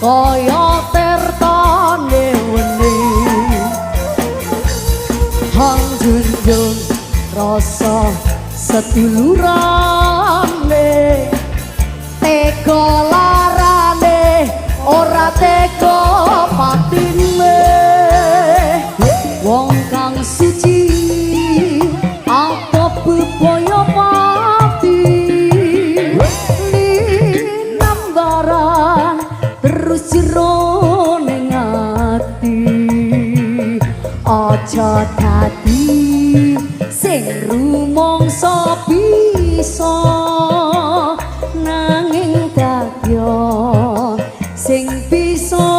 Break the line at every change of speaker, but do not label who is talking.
kaya tirtane weni. Hang junjung rasa sedulurane, tega larane ora tega patine. Wong kang suci apa bebaya pati, linambaran terus jero ning ati. Aja dadi sing rumangsa bisa, nanging dadi sing bisa.